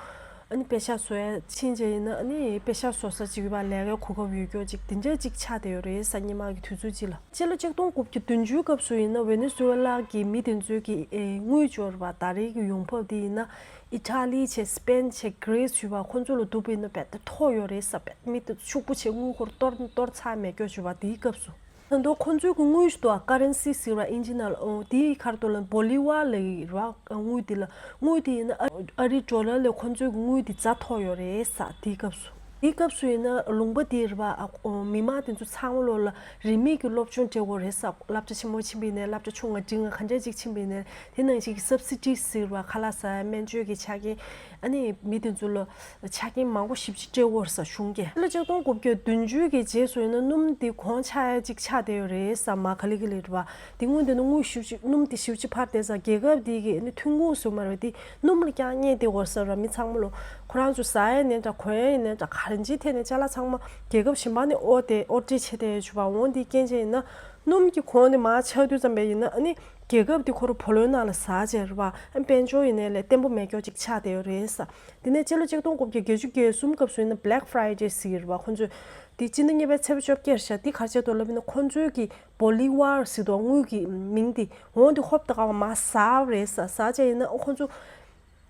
ཨ་ནི་པེ་ཤ་བཟོ་ཡ་ཕྱིན་བྱས་ཡིན་ན་ཨ་ནི་པེ་ཤ་བཟོ་ས་ཅིག་ཡོད་པ་ལས་ཀའི་གོ་སྐབས་ཡོད་སྐྱོ་ཅིག་དེ་འདྲས་ཅིག་ཆགས་བསྡད་ཡོད་རེད་ས་སྔོན་མ་གི་དུས་ཚོད་ཅིག་ལ། སྤྱི་ལོ་ཆིག་སྟོང་དགུ་བརྒྱ་བདུན་ཅུའི་སྐབས་སུ་ཡིན་ན་ཝེ་ནེ་ཛུ་ཝེ་ལ་གི་མི་དེ་ཚོའི་གི་ཨེ་དངུལ་འབྱོར་བ་ད་རེས་ཀྱི་ཡོང་འབབ་དེ་ཡིན་ན། ཨི་ཊ་ལི་བྱས་སི་པེན་བྱས་གྷི་རི་སི་ཞུ་བ་ཁོ་ཚོ་ལ་བསྡུར་བ་ཡིན་ན་རྦད་དེ་མཐོ་ཡོད་རེད་ས། རྦད་མི་དེ་ཕྱུག་པོ་བྱས་དངུལ་ཁོར་གཏོར་གཏོར་ཚར་མེད་སྐྱོ་ཞུ་བ་དེའི་སྐབས་སུ། ད་དུང་ཁོ་ཚོའི་གི་དངུལ་ཞིག་འདུག་ག་ཀ་རན་སི་ཟེར་བ་ཨིན་ཇི་ནང་ལ་ཨོ་དེའི་ཁར་དུ་ལ་བོ་ལི་ཝར་ལབ་ཀྱི་རེད་བ། དངུལ་དེ་ལ་དངུལ་དེ་ཡིན་ན་ཨ་ཨ་རི་ཌོ་ལར་ལས་ཁོ་ཚོའི་གི་དངུལ་དེ་རྫ་མཐོ་ཡོད་རེད་ས་དེའི་སྐབས་སུ། དེའི་སྐབས་སུ་ཡིན་ན་ལུང་པ་དེའི་རེད་པ། ཨ་ཨོ་མི་མང་དེ་ཚོ་ཚང་མ་ལོ་ལ་རིན་མེད་ཀྱི་སློབ་སྦྱོང་སྤྲད་དགོས་རེད་ས། སློབ་གྲྭ་ཆེན་མོ་ཕྱིན་པ་ཡིན་ནའི་སློབ་གྲྭ་ཆུང་ང་འབྲིང་ང་ག་འདྲ་ཅིག་ཕྱིན་པ་ཡིན་ནའི་དེ་ནང་བཞིན་གྱི་སབ་སི་ཌི་ཟེར་བ་ཁ་ལག་ཟ་ཡ་སྨན་བཅོས་ཀྱི་ཆ་རྐྱེན། ཨ་ནི་མི་དེ་ཚོ་ལ་ཆ་རྐྱེན་མང་པོ་ཞེ་པོ་ཅིག་སྤྲད་དགོས་རེད་ས་གཞུང་གིས། ཕྱི་ལོ་ཆིག་སྟོང་དགུ་བརྒྱ་བདུན་ཅུ་གི་རྗེས་སུ་ཡིན་ན་སྣུམ་དེ་གོང་ཆག་ཡ་ཅིག་ཆགས་བསྡད་ཡོད་རེད་ས། མ་ག་ལེ་ག་ལེ་རེད་པ། དེ་སྔོན་དེ་ནི་དངུལ་ཞེ་པོ་ཅིག་སྣུམ་དེ་ཞེ་པོ་ཅིག་འཕར་བསྡད་ས། རྒྱལ་ཁབ་དེ་གི་ནི་ཐོན་ཁུངས་སུ་མ་རེད་པ། དེ་སྣུམ་ལ་རྐྱང་བསྙད་བསྡད་ཡོད་ས་ར། མི་ཚང་མ་ལོ་ཁོ་རང་ཚོ་ཟ་ཡས་ནས་འདྲ་གོན་ཡས་ནས་འདྲ་ག་རེ་འཇིའི་ཐད་ནས་ཅ་ལག་ཚང་མ་རྒྱལ་ཁབ་གཞན་པ་ནས་ཨོ་དེ་ཨོ་ཊི་བྱས་བསྡད་ཡོད་ཆུ་བ། འོང་དེའི་རྐྱེན་བྱས་ཡིན་ན་སྣུམ་གྱི་གོང་དེ་མར་ཆག་དུས་ཙམ་པ་ཡིན་ན་ཨ་ནི་རྒྱལ་ཁབ་དེ་ཁོ་རང་བུ་ལོན་ནང་ལ་ཟ་བྱས་རེད་པ། ཨ་དཔལ་འབྱོར་ཡིན་ནའི་ལས་བརྟན་པོ་མེད་སྐྱོ་ཅིག་ཆགས་བསྡད་ཡོད་རེད་ས། དེ་ནས་སྤྱི་ལོ་ཆིག་སྟོང་དགུ་བརྒྱ་བརྒྱད་ཅུ་གྱ་གསུམ་སྐབས་སུ་ཡིན་ན་Black Friday་ཟེར་གྱི་རེད་པ། ཁོ་ཚོས་དེ་སྤྱི་ཟླ་གཉིས་པའི་ཚེས་པ་བཅོ་བརྒྱད་རེད་ཤག་དེ་ག་རེ་བྱས་འདུག་ལབ་ཡིན་ན་ཁོ་ཚོའི་གི་Bolivar་ཟེར་འདུག་དངུལ་གྱི་མིང་དེ། འོང་དེ་ཧོབ་ཏེ་ག་བ་མར་ཟ་བ་རེད་ས། ཟ་བྱས་ཡིན་ན་ཨ་ཁོ་ཚོ་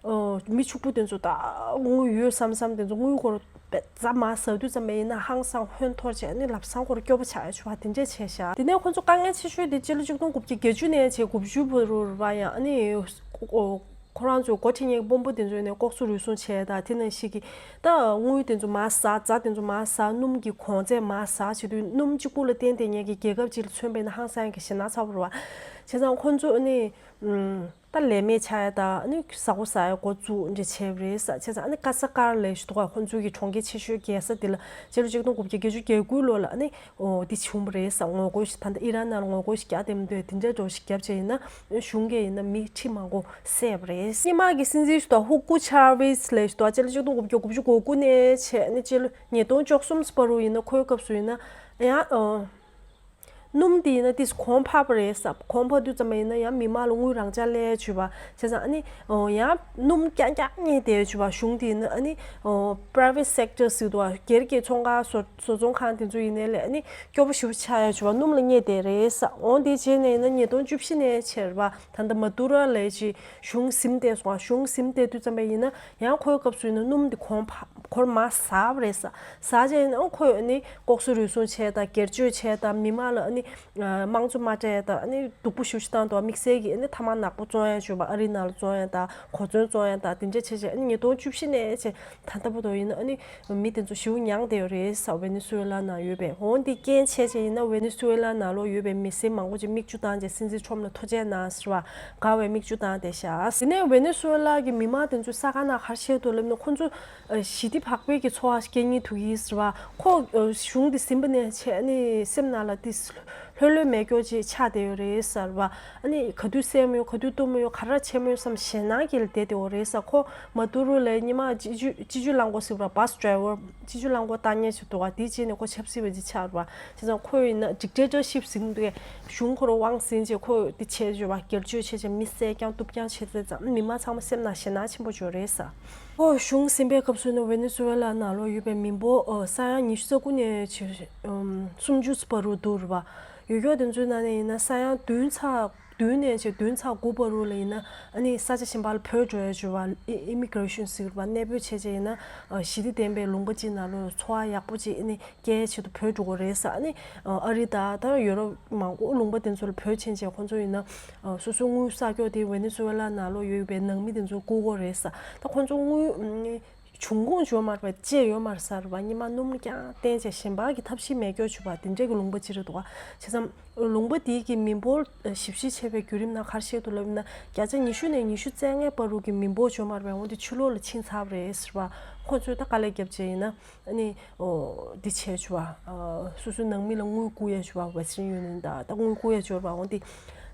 ཨོ། མི་ཕྱུག་པོ་དེ་ཚོ་ད་དངུལ་ཡོད་བསམ་བསམ་དེ་ཚོ་དངུལ་སྒོར་བེ་ཙ་མར་ཟ་དུས་ཙམ་པ་ཡིན་ན་ཧང་སང་ཧོན་ཐོར་བྱས་ནས་ལམ་སང་སྒོར་སྐྱོ་པོ་ཆགས་ཡ་ཆུ་བ་དེ་འདྲས་བྱས་ཤག་དེ་ནས་ཁོ་ཚོ་དཀའ་ངལ་ཆེ་ཤོས་དེ་སྤྱི་ལོ་ཆིག་སྟོང་དགུ་བརྒྱ་བརྒྱད་ཅུ་ནས་བྱས་དགུ་བཅུ་བར་དུ་རེད་པ། ཡང་ཨ་ནི་ཨོ་ཁོ་རང་ཚོའི་འགོ་ཁྲིད་མཁན་གྱི་དཔོན་པོ་དེ་ཚོ་ནས་ལྐོག་ཟ་རུལ་སུངས་བྱས་དང་དེ་ནང་བཞིན་གྱི་ད་དངུལ་དེ་ཚོ་མར་ཟ། རྫ་དེ་ཚོ་མར་ཟ། སྣུམ་གྱི་གོང་ཚད་མར་ཟ་བྱེད་དུས་སྣུམ་གཅིག་པུ་ལ་བརྟེན་བསྡད་མཁན་གྱི་རྒྱལ་ཁབ་ཅིག་ལ་མཚོན་པ་ཡིན་ན་ཧང་སང་གི་ཞེད་སྣང་ཚ་པོ་རེད་པ། བྱས་ཙང་ཁོ་ཚོ་ཨ་ནི་ཨུམ། ད་ལས་མེད་ཆགས་ཡ་དང་ཨ་ནི་ཟ་སྒོ་ཟ་ཡ་འགོ་བཙུགས་འདྲ་བྱས་པ་རེད་ས། བྱས་ཙང་ཨ་ནི་ཀ་ས་ཀར་ལས་ཞུ་དོ་ཁོ་ཚོའི་གི་གྲོང་ཁྱེར་ཆེ་ཤོས་རྒྱལ་ས་དེ་ལ་སྤྱི་ལོ་ཆིག་སྟོང་དགུ་བརྒྱ་བརྒྱད་ཅུ་གྱ་དགུ་ལོ་ལ་ཨ་ནི་ཨོ་འདི་བྱུང་བ་རེད་ས། ངོ་རྒོལ་ཞིག་ད་ལྟ་ཨི་རན་ནང་ལ་ངོ་རྒོལ་ཞིག་རྒྱག་བསྡད་མི་འདུག་དེ་འདྲ་འགྲོ་ཞིག་བརྒྱབ་བྱས་ཡིན་ན་གཞུང་གིས་ཡིན་ན་མི་ཁྲི་མང་པོ་བསད་པ་རེད། སྔོན་མ་གི་སྲིད་འཛིན་ཞུ་དོ་ཧུ་ཀུ་ཆར་ཝིས་ལས་ཞུ་དོ་སྤྱི་ལོ་ཆིག་སྟོང་དགུ་བརྒྱ་དགུ་བཅུ་གོ་དགུ་ནས་བྱས་ཨ་ནི་སྤྱི་ལོ་ཉིས་སྟོང་བཅུ་གསུམ་བར་དུ་ཡིན་ན་ཁོའི་སྐབས་སུ་ཡིན་ན་ཡང་ཨོ། སྣུམ་དེ་ཡིན་ན་ཏིས་གོང་འཕར་བ་རེད་ས། གོང་འཕར་དུས་ཙམ་པ་ཡིན་ན་ཡང་མི་མང་ལ་དངུལ་རང་འཇགས་སླེབས་བྱུས་པ་བྱས་ཙང་ཨ་ནི་ཡང་སྣུམ་རྐྱང་རྐྱང་རྙེད་བསྡད་བྱུས་པ། གཞུང་དེ་ཡིན་ན་ཨ་ནི་private sector་ཟེར་འདུག་པ། སྒེར་གྱི་ཚོང་ཁང་བཟོ་བཟོ་ཚོང་ཁང་དེ་ཚོ་ཡིན་ནའི་ལས་ཨ་ནི་སྐྱོ་པོ་ཞེ་པོ་ཆགས་ཡ་བྱུས་པ། སྣུམ་ལ་རྙེད་བསྡད་རེད་ས། འོང་དེ་རྗེས་ནས་ཡིན་ན་ཉིས་སྟོང་བཅུ་བཞི་ནས་བྱས་རེད་པ། ད་ལྟ་མ་དུ་ར་ལས་ཅི་གཞུང་ཟིན་བསྡད་སོང་། གཞུང་ཟིན་བསྡད་དུས་ཙམ་པ་ཡིན་ན་ཡང་ཁོའི་སྐབས་སུ་ཡིན་ན་སྣུམ་དེ་གོང་འཕར་གོང་མར་ཟག་པ་རེད་ས། ཟག་བྱས་ནས་ཨང་ཁོས་ནི་ལྐོག་ཟ་རུལ་སུངས་བྱས་དང་སྒེར་གཅོད་བྱས་དང་མི་མང་ལ་ནི་དམངས་གཙོ་མ་སྤྲད་དང་ནི་སྡུག་པོ་ཞེ་པོ་ཞིག་བཏང་འདུག་དམིགས་བསལ་གྱི་ནི་ཐ་མག་ནག་པོ་བཙོང་ཡ་བྱུང་བ། ཨ་རི་ནང་ལ་བཙོང་ཡ་དང་གོ་མཚོན་བཙོང་ཡ་དང་དེ་འདྲ་བྱས་བྱས་ནི་ཉིས་སྟོང་བཅུ་བཞི་ནས་བྱས་ད་ལྟ་བར་དུ་ཡིན་ན་ནི་མི་དེ་ཚོ་ཞེ་པོ་མྱངས་བསྡད་ཡོད་རེད་ས། ཝེ་ནེ་སུ་ཝེ་ལ་ནང་ཡོད་པའི། འོང་འདི་རྐྱེན་བྱས་བྱས་ཡིན་ན་ཝེ་ནེ་སུ་ཝེ་ལ་ནང་ལོགས་ཡོད་པའི་མི་སེར་མང་པོ་ཅིག་མིག་ཆུ་བཏང་བྱས་སྲིད་འཛིན་ཁྲོམ་ལ་ཐུགས་རྗེ་གནང་ཟེར་བ་དགའ་བའི་མིག་ཆུ་བཏང་བསྡད་ཤག་དེ་ནས་ཝེ་ནེ་སུ་ཝེ་ལ་གི་མི་མང་དེ་ཚོ་ས་ག་ནང་ག་རེ་བཤད་འདུག་ལབ་ན་ཁོ་ཚོ་ཨ་ཞི་བདེ་བག་ཕེབས་ཀྱི་འཚོ་བ་སྐྱེལ་སྙིང་འདོད་ཀྱི་ཟེར་བ། ཁོ་ཨ་གཞུང་འདི་ཟིན་པ་ནས་བྱས་ནི་སེམས་ནང་ལ་ཏིས་ལྷོད་ལྷོད་མེད་སྐྱོ་ཅིག་ཆགས་བསྡད་ཡོད་རེད་ཟེར་བ། ཨ་ནི་ག་དུས་བསད་མོ་ཡོད་ག་དུས་གཏུབ་མོ་ཡོད་ག་རེ་བྱས་མོ་ཡོད་བསམ་ཞེད་སྣང་སྐྱེས་ལ་བསྡད་བསྡད་ཡོད་རེད་ཟེར། ཁོ་མ་དུ་རུ་ལ་ཉི་མ་སྤྱི་སྤྱི་སྤྱི་སྤྱོད་རླངས་འཁོར་ཟེར་བ་bus driver་སྤྱི་སྤྱོད་རླངས་འཁོར་བཏང་མཁན་ཞིག་འདུག་ག་དེའི་རྗེས་ནས་ཁོ་ཆབ་སྲིད་པ་ཅིག་ཆགས་རེད་བ། བྱས་ཙང་ཁོ་ཡིན་ན་dictatorship་ཟིན་འདུག་གས། གཞུང་ཁོ་རང་དབང་ཟིན་རྗེས་ཁོ་དེ་བྱས་བྱས་བ་སྒེར་གཅོད་བྱས་བྱས་མི་བསད་རྐྱང་གཏུབ་རྐྱང་བྱས་ཚེ་ཙང་མི་མང་ཚང་མ་སེམས་ནང་ཞེད་སྣང་ཆེན་པོ་བྱུང་རེད་ས། ཁོ་གཞུང་ཟིན་པའི་སྐབས་སུ་ནི་ཝེ་ནེ་སུ་ཝེ་ལ་ནང་ལོགས་ཡོད་པའི་མི་འབོར་ཨོ་ས་ཡ་ཉི་ཤུ་རྩ་དགུ་ནས་བྱས་ཨམ་སུམ་ཅུ་བར་དུ་འདུག་རེད་བ། ཡོད་སྐྱོ་དེ་ཚོའི་ནང་ནས་ཡིན་ན་ས་ཡ་བདུན་ཚེག་བདུན་ནས་བྱས་བདུན་ཚེག་དགུ་བར་དུ་ལ་ཡིན་ན་ཨ་ནི་ས་ཆ་གཞན་པ་ལ་བྲོས་འགྲོ་ཡ་བྱས་བ། ཨི་ཨི་མི་གྷི་རེ་ཤན་ཟེར་བ་གནས་སྤོས་བྱས་བྱས་ཡིན་ན་ཨ་ཞི་བདེ་ལྡན་པའི་ལུང་པ་ཅིག་ནང་ལོགས་འཚོ་བ་ཡག་པོ་ཅིག་ཨ་ནི་སྐྱེལ་ཆེད་དུ་བྲོས་འགྲོ་གི་རེད་ས། ཨ་ནི་ཨ་རི་དང་ད་ཡོ་རོབ་མང་པོ་ལུང་པ་དེ་ཚོ་ལ་བྲོས་ཕྱིན་བྱས་ཁོང་ཚོ་ཡིན་ན་ཨ་སོ་སོའི་དངུལ་བསགས་ཀྱོག་དེ་ཝེ་ནེ་སུ་ཝེ་ལ་ནང་ལོགས་ཡོད་པའི་ནང་མི་དེ་ཚོ་བསྐུར་གྱི་རེད་ས། ད་ཁོང་ཚོ་དངུལ་འབྱུང་ཁུངས་ཡོད་མ་རེད་པ། ཅི་ཡོད་མ་རེད་ས་རེད་པ། སྔོན་མ་སྣུམ་རྐྱང་བསྟེན་བྱས་གཞན་པ་གི་ཐབས་ཤེས་མེད་སྐྱོ་བྱས་བ་དེ་འདྲས་ཀྱི་ལུང་པ་ཅིག་རེད་འདུག་བ། བྱས་ཙང་ལུང་པ་དེའི་གི་མི་འབོར་ཞིབ་བཤེར་བྱས་པའི་བརྒྱུད་རིམ་ནང་ག་རེ་བཤད་འདུག་ལབ་ན་བརྒྱ་ཆ་ཉི་ཤུ་ནས་ཉི་ཤུ་རྩ་ལྔའི་བར་དུ་གི་མི་འབོར་ཡོད་མ་རེད་པ། འོ་དེ་ཕྱི་ལོགས་ལ་ཕྱིན་ཚར་བ་རེད་ཟེར་བ། ཁོང་ཚོས་ད་དཀའ་ལས་བརྒྱབ་བྱས་ཡིན་ན་ཨ་ནི་འོ་འདི་བྱས་བྱས་བ། སོ་སོའི་ནང་མི་ལ་དངུལ་བསྐུར་ཡ་བྱས་བ། Western Union་དང་ད་དངུལ་བསྐུར་ཡ་བྱས་བ། འོ་འདི་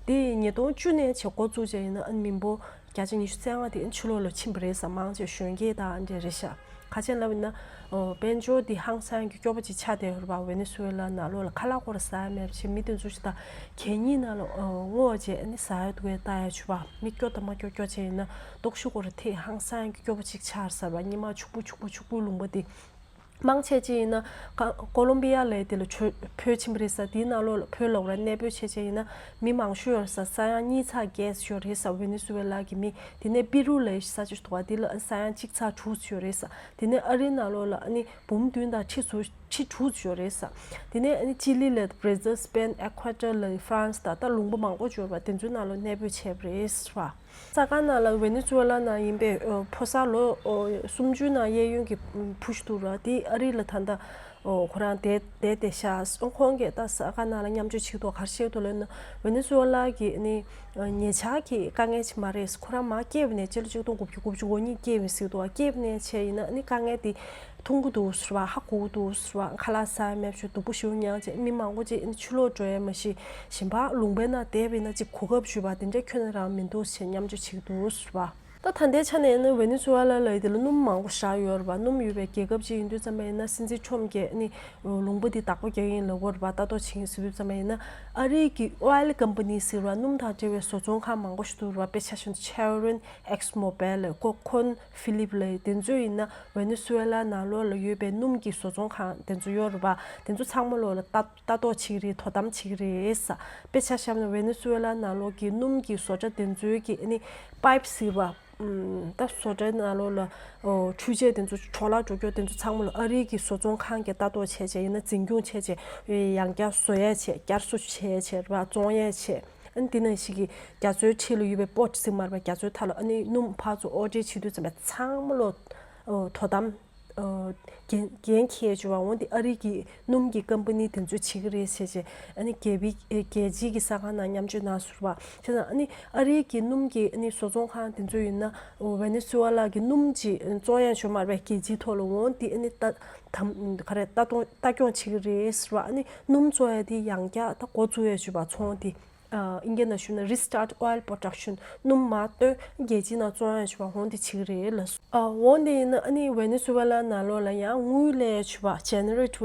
འདི་ཉིས་སྟོང་བཅུ་ནས་བྱས་འགོ་བཙུགས་བྱས་ཡིན་ན་ཨ་ནི་མི་འབོར་བརྒྱ་ཆ་ཉི་ཤུ་རྩ་ལྔ་དེ་ཕྱི་ལོགས་ལ་ཕྱིན་པ་རེད་ཟེར། མང་ཆེ་གཞོན་སྐྱེས་དང་འདྲ་རེད་ཤག་ག་ཅི་ལབ་ན་ཨོ་དཔལ་འབྱོར་དེ་ཧང་སང་གི་སྐྱོ་པོ་ཅིག་ཆགས་བསྡད་ཡོད་རེད་པ། ཝེ་ནེ་སུ་ཝེ་ལ་ནང་ལོགས་ལ་ཁ་ལག་སྐོར་ཟ་ཡ་མེད་པ་བྱས་མི་དེ་ཚོ་ཞིག་ད་གད་སྙིགས་ནང་ལ་ཨོ་སྔོག་བྱས་ནི་ཟ་ཡ་འདུག་གས་ལྟ་ཡ་བྱས་པ། མི་སྐྱོ་དང་མ་སྐྱོ་སྐྱོ་བྱས་ཡིན་ན་སྟོབས་ཤུགས་སྐོར་ཐེ་ཧང་སང་གི་སྐྱོ་པོ་ཅིག་ཆགས་ཟེར་བ། སྔོན་མ་ཕྱུག་པོ་ཕྱུག་པོ་ཕྱུག་པོའི་ལུང་པ་དེ། མང་ཆེ་ཅིག་ཡིན་ན་ཀ་ཀོ་ལོམ་བི་ཡ་ལས་དེ་ལ་བྲོས་བྲོས་ཕྱིན་པ་རེད་ས། དེའི་ནང་ལོགས་ལ་བྲོས་ལོག་ར་གནས་སྤོས་བྱས་བྱས་ཡིན་ན་མི་མང་ཤོས་ཡོད་རེད་ས། ས་ཡ་གཉིས་ཚེག་བརྒྱད་ཡོད་རེད་ས། ཝེ་ནེ་སུ་ཝེ་ལ་གི་མི། དེ་ནས་པི་རུ་ལ་ས་ཆ་ཞིག་འདུག་པ། དེ་ལ་ས་ཡ་གཅིག་ཚེག་དྲུག་ཡོད་རེད་ས། དེ་ནས་ཨ་རིའི་ནང་ལོགས་ལ་ཨ་ནི་འབུམ་བདུན་དང་ཁྲི་ཟུར་ ཁྲི་དྲུག་ཡོད་རེད་ས། དེ་ནས་ཨ་ནི་ཅི་ལི་ལ་བྷར་ཛིལ། སི་པེན། ཨེ་ཁུ་ཨེ་ཊར་ལ་ཧྥ་རན་སི་དང་ད་ལུང་པ་མང་པོ་ཡོད་པ་དེ་ཚོའི་ནང་ལ་གནས་སྤོས་བྱས་པ་རེད་ས། ས་ག་ནང་ལ་ཝེ་ནེ་ཛུ་ཝེ་ལ་ནང་ཡིན་པའི་ཨོ་ཕོ་གསར་ལོ་ཨོ་སུམ་ཅུ་ནང་གཡས་གཡོན་གྱི་བུ་ཞིག་འདུག་ར། དེ་ཨ་རི་ལ་ད་ལྟ་ཨོ་ཁོ་རང་བསྡད་བསྡད་བསྡད་ཤག་ཨོ་ཁོང་གིས་ད་ས་ག་ནང་ལ་མཉམ་སྤྱོད་བྱེད་འདུག་ག་རེ་བཤད་འདུག་ལབ་ན། ཝེ་ནེ་ཛུ་ཝེ་ལ་གི་ནི་ཉེ་ཆར་གྱི་དཀའ་ངལ་ཅིག་མ་རེད། ཁོ་རང་མར་སྐྱེས་པ་ནས་སྤྱི་ལོ་ཆིག་སྟོང་དགུ་བརྒྱ་དགུ་བཅུ་གོ་གཉིས་སྐྱེས་པ་ཟེར་འདུག་སྐྱེས་པ་ནས་བྱས་ཡིན་ན་ནི་དཀའ་ངལ་དེ་མཐོང་གི་འདུག་ཟེར་བ། ཧ་གོ་གི་འདུག་ཟེར་བ། ཁ་ལག་ཟ་ཡ་མེད་པ་བྱས། སྡུག་པོ་ཞེ་པོ་མྱངས་བྱས། མི་མང་པོ་ཅིག་ཕྱི་ལོགས་འགྲོ་ཡ་མ་ཤེས། གཞན་པ་ལུང་པའི་ནང་བསྡད་པ་ཡིན་ན་ཅིག་གོ་སྐབས་ཞུས་པ་དེ་འདྲ་ཁྱོན་ནས་རང་མི་འདུག་ཟེར་མཉམ་སྤྱོད་བྱེད་ཀྱི་འདུག་ཟེར་བ། ད་ད་ལྟའི་ཆ་ནས་ཡིན་ན་ཝེ་ནེ་ཛུ་ཝེ་ལ་ལ་ཡི་དེ་ལ་སྣུམ་མང་པོ་བཞག་ཡོད་རེད་པ། སྣུམ་ཡོད་པའི་རྒྱལ་ཁབ་ཅིག་ཡིན་དུས་ཙམ་པ་ཡིན་ན་སྲིད་འཛིན་ཁྲོམ་གྱིས་ནི་ལུང་པ་འདི་བདག་པོ་རྒྱག་གི་ཡིན་ལབ་ཀྱི་ཡོད་རེད་པ། ལྟ་རྟོག་བྱེད་ཀྱི་ཡིན་ཟེར་དུས་ཙམ་པ་ཡིན་ན་ཨ་རིའི་གི་ཨོ་ཡལ་ཀམ་པ་ནི་ཟེར་བ། སྣུམ་དང་འབྲེལ་བའི་བཟོ་ཚོང་ཁང་མང་པོ་ཞིག་འདུག་རེད་པ། དཔེ་ཆ་བཞག་ན་ཤེ་ཝོ་རོན། ཨེག་སི་མོ་བེལ། ཀོ་ཁོན་ཕི་ལིབ་ལ་དེ་ཚོ་ཡིན་ན་ཝེ་ནེ་ཛུ་ཝེ་ལ་ནང་ལོགས་ལ་ཡོད་པའི་སྣུམ་གྱི་བཟོ་ཚོང་ཁང་དེ་ཚོ་ཡོད་རེད་པ། དེ་ཚོ་ཚང་མ་ལོགས་ལ་ལྟ་ལྟ་རྟོག་བྱེད་ཀྱི་རེད། དོ་དམ་བྱེད་ཀྱི་རེད་ས། དཔེ་ཆ་བཞག་ན་ཝེ་ནེ་ཛུ་ཝེ་ལ་ནང་ལོགས་ཀྱི་སྣུམ་གྱི་བཟོ་གྲྭ་དེ་ཚོའི་གི་ཨ་ནི་པའིབ་ཟེར་བ། ཨམ། ད་བཟོ་གྲྭའི་ནང་ལོགས་ལ་ཨོ་འཕྲུལ་ཆས་དེ་ཚོ་འཕྲོ་བརླག་འགྲོ་རྒྱུ་དེ་ཚོ་ཚང་མ་ལོགས་ཨ་རིའི་གི་བཟོ་ཚོང་ཁང་གིས་ལྟ་རྟོག་བྱས་བྱས་ཡིན་ན་འཛིན་སྐྱོང་བྱས་བྱས་ཡང་བསྐྱར་བཟོ་ཡས་བྱས། བསྐྱར་གསོ་བྱས་བྱས་རེད་པ། བཙོང་ཡས་བྱས། ཨ་ནི་དེ་ནང་བཞིན་གྱི་རྒྱ་མཚོའི་འཁྲིས་ལ་ཡོད་པའི་པོར་ཊི་ཟེར་མ་རེད་པ། རྒྱ་མཚོའི་མཐའ་ལ་ཨ་ནི་སྣུམ་ཕར་ཚུར་དབོར་འདྲེན་བྱེད་དུས་ཙམ་པ་ཚང་མ་ལོགས་ཨོ་དོ་དམ་ཨོ་འགན་འགན་འཁྱེར་བྱས་བྱས་པ། འོ་འདི་ཨ་རི་གི་སྣུམ་གྱི་ཀམ་པ་ནི་དེ་ཚོས་བྱེད་ཀྱི་རེད་ཟེར་བྱས། ཨ་ནི་རྒྱལ་པོའི་ཨེ་རྒྱལ་སྤྱིའི་གི་ས་ཁང་ནང་མཉམ་སྤྱོད་གནང་ཟེར་བ། བྱས་ཙང་ཨ་ནི་ཨ་རིའི་གི་སྣུམ་གྱི་ཨ་ནི་བཟོ་ཚོང་ཁང་དེ་ཚོ་ཡིན་ན་ཨོ་ཝེ་ནེ་ཛུ་ཝེ་ལ་གི་སྣུམ་ཅིག་བཙོང་ཡས་ཡོད་མ་རེད་པས། རྒྱལ་སྤྱིའི་ཐོག་ལ། འོ་འདི་ཨ་ནི་ལྟ་དམ་ག་རེ་ལྟ་སྟངས་ལྟ་སྐྱོང་བྱེད་ཀྱི་རེད་ཟེར་བ། ཨ་ནི་སྣུམ་བཙོང་ཡས་དེ་ཡང་བསྐྱར་ད་འགོ་བཙུགས་ཡས་བྱས་པ། ཚོང་དེ། ཨ། ཨིན་སྐད་ནང་ཞུས་ན་restart oil production། སྣུམ་མར་བཏོན། རྒྱལ་སྤྱིའི་ནང་བཙོང་ཡ་བྱས་པ། འོ་འདི་བྱེད་ཀྱི་རེད་ལབ་སོང་། ཨ། འོ་འདི་ཡིན་ན་ཨ་ནི་ཝེ་ནེ་ཛུ་ཝེ་ལ་ནང་ལོགས་ལ་ཡང་དངུལ་ལེན་ཡ་བྱས་པ། generate